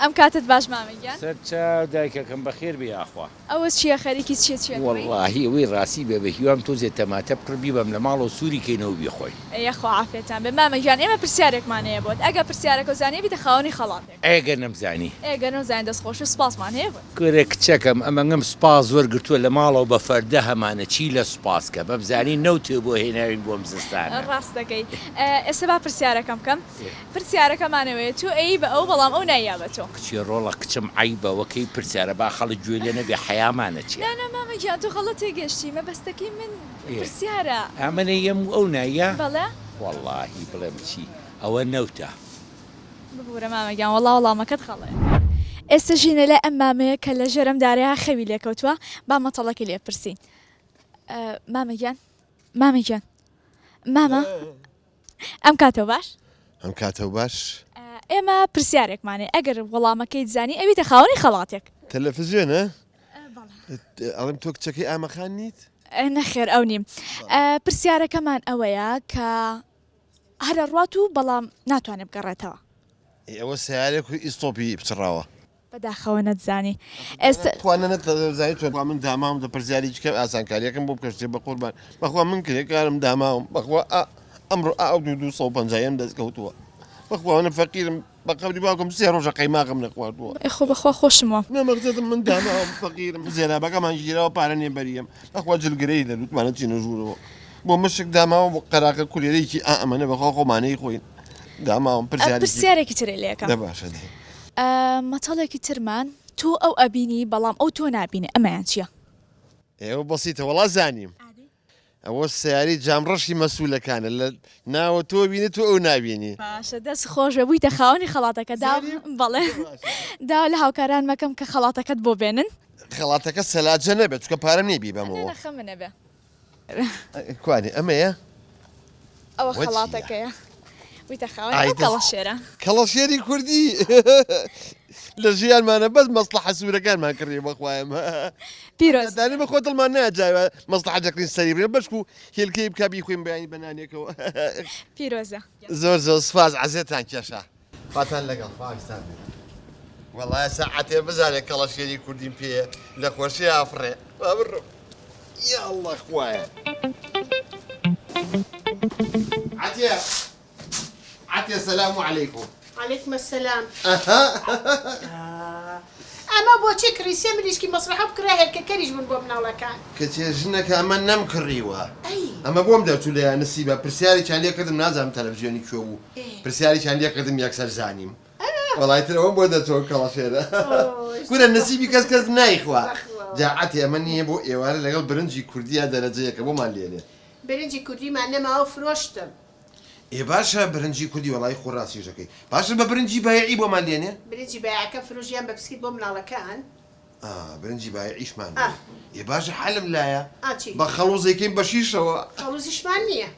ئەم کاتەت باش مامە گیان. سەر چاو دایکەکەم بەخێر بێی یاخوا. ئەوە چیە خەریکی چیە چیە کڕی؟ وەڵاهی ئەوەی ڕاستی بێ بە هیوام تۆزێ تەماتە بکڕ بیبەم لە ماڵەوە سوری کەینەوە بیخۆین. یەخوا عافیەتان بێ مامە گیان ئێمە پرسیارێکمان هەیە بۆت ئەگەر پرسیارەکەو زانی ئەبیتە خاوەنی خەڵاتێک. ئەی گەر نەمزانی؟ ئێ گەر نەمزانی دەست خۆش و سوپاسمان هەیە بۆت. کورە کچەکەم ئەمەنگەم سوپاس وەرگرتووە لە ماڵەوە بە فەردە هەمانە چی لە سوپاس کە بەمزانی نەوتێ بۆ هێناوین بۆم زستانە. ڕاست دەکەی ئێستا با پرسیارەکەم بکەم. پرسیارەکەمان ئەوەیە تۆ ئەیی بە ئەو بەڵام ئەو ناییا بە تۆ. کچێ ڕۆڵە کچم عەیبە وەکەی پرسیارە با خەڵک گوێ لێ نەبێ حەیامانە چیە. نا نا مامە گیان تۆ غەڵەت تێگەشتی مەبەستەکەی من پرسیارە. ئا من ئەیەم و ئەو ناییا؟ بەڵێ. وەڵاهی بڵێم چی ئەوە نەوتە. ببورە مامە گیان وەڵا وەڵامەکەت غەڵەیە. ئێستا ژینە لای ئەم مامەیە کە لە ژێر ئەم دارەیا خەوی لێ کەوتوە با مەتەڵەکەی لێ بپرسین مامە گیان مامە گیان مامە. ئەم کاتەو باش. ئەم کاتەو باش. ئێمە پرسیارێکمان هەیە ئەگەر وەڵامەکەیت زانی ئەبیتە خاوەنی خەڵاتێک. تەلەفزیۆنە؟ ئەڵێم تۆ کچەکەی ئامەخان نیت؟ نەخێر ئەو نیم. پرسیارەکەمان ئەوەیە کە هەر ئەڕوات و بەڵام ناتوانێت بگەڕێتەوە. ئەی ئەوە سەیارێک و ئیستۆپی پچڕاوە. بەداخەوە نەتزانی ئێستا. تخوا نە نەتزانی تۆ من داماوم دە پرسیاری چکە ئاسانکاریەکەم بۆ بکە شتێ بەقوربان بەخوا من کرێکارم داماوم بەخوا ئا ئەمڕۆ ئا ئەو دوو 250 یم دەست کەوتووە بەخوا منە فەقیرم بە قەبری باوکم سێ ڕۆژە قەیماغم نەخواردووە. ئێ خۆ بەخوا خۆشم وام. نا مەخزەتم من داماوم فەقیرم زێرابەکەمان گیراوە پارە نیە بەریەم بەخوا جلگرەی لە لوتمانە چینە ژوورەوە بۆ مشک داماوە بۆ قەراغە کولێرەیەکی ئا ئەمەنە بەخوا خۆمانەی خۆین داماوم پرسیارێکی پرسیارێکی ترێ لێکەم. دە باشە دەی. مەتەڵێکی ترمان تۆ ئەو ئەبینی بەڵام ئەو تۆ نابینێ ئەمەیان چیە؟ ئێ ئەوە بەسیتە وەڵا زانیم ئەوە سەیارەی جام ڕەشی مەسولەکانە لە ناوە تۆ بینی تۆ ئەو نابینی. باشە دەست خۆش بێ بوویتە خاوەنی خەڵاتەکە دا بەڵێ داوا لە هاوکاران مەکەم کە خەڵاتەکەت بۆ بێنن. خەڵاتەکە سەلاجە نەبێت چونکە پارەم نیە بیبەمەوە. نە نە خەمت نەبێ. کوانێ ئەمەیە؟ ئەوە خەڵاتەکەیە ویتە خاوەنی ئەو کەڵەشێرە. کەڵەشێری کوردی لە ژیانمانە بەس مەسڵەحە سوورەکانمان کڕی بەخوایەم پیرۆز دانی بەخۆ دڵمان نایە جایوە مەسڵەحە دەکڕین سەری بڕین بەشک و هێلکەی بکا بیخۆین بەیانی بە نانێکەوە پیرۆزە. زۆر زۆر سوپاس عەزێتان کێشا. خواتان لەگەڵ خواویستان بێت. وەڵا ئێستا عەتێ بزانێ کەڵەشێری کوردیم پێیە لە خۆشیا ئەفڕێ. با بڕۆم. یاڵڵا خوایە. عەتێ عەتێ سەلام عەلەیکوم. عەلەیکم السلام. ئەمە بۆچی کڕی سێ مریشکی مەسرەحە بکڕە هێلکە کەریش بوون بۆ مناڵەکان. کچێ ژنەکە ئەمە نەمکڕیوە ئەمە بۆم دەرچوو لە یانسیبە پرسیارێکیان لێ کردم نازانم تەلەفزیۆنی کوێ بوو پرسیارێکیان لێ کردم یەکسەر زانیم وەڵای تر ئەوەم بۆ دەرچوو کەڵەشێرە کورە نسیبی کەس کەس نایخوا جا عەتێ ئەمە نییە بۆ ئێوارە لەگەڵ برنجی کوردییا دەرەجەیەکە بۆمان لێنێ. برنجی کوردیمان نەماوە فرۆشتم. ئێ باشە برنجی کوردی وەڵایی خۆ ڕاستیش دەکەی باشە بە برنجی بایعی بۆمان لێنێ؟ برنجی بایعەکە فرۆش یان بە بسکیت بۆ مناڵەکان. ئا برنجی بایعیشمان نیە. ئێ باشە حەلم لایە ئا چی؟ بە خەڵوزەی کەین بە شیشەوە. خەڵوزیشمان نیە.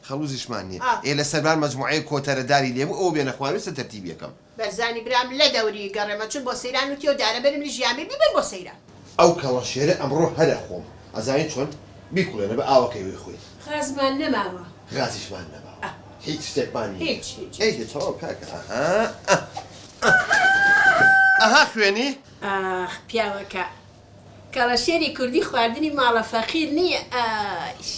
خەڵوزیشمان نیە. ئا. ئێ لە سەربان مەجموعەیەک کۆتەرە داری لێ بوو ئەوە بێنە خوارێ سەر تەرتیبی ئەکەم. بەرزانی برام لە دەوری گەڕێمە چون بۆ سەیران وتی ئەو دارە بەرم لە ژیان بێ بیبەن بۆ سەیران. ئەو کەڵەشێرە ئەمڕۆ هەر ئەخۆم ئەزانی چۆن؟ بیکوڵێنە بە ئاوەکەی ویخۆین. غازمان نەماوە. غازیشمان نەماوە هیچ شتێکمان نییە. هیچ هیچ. ئەی دە تەواو کاکە ئەها ئەه ئەه ئەها خوێنی. ئاخ پیاوەکە کەڵەشێری کوردی خواردنی ماڵە فەقیر نییە ئایش.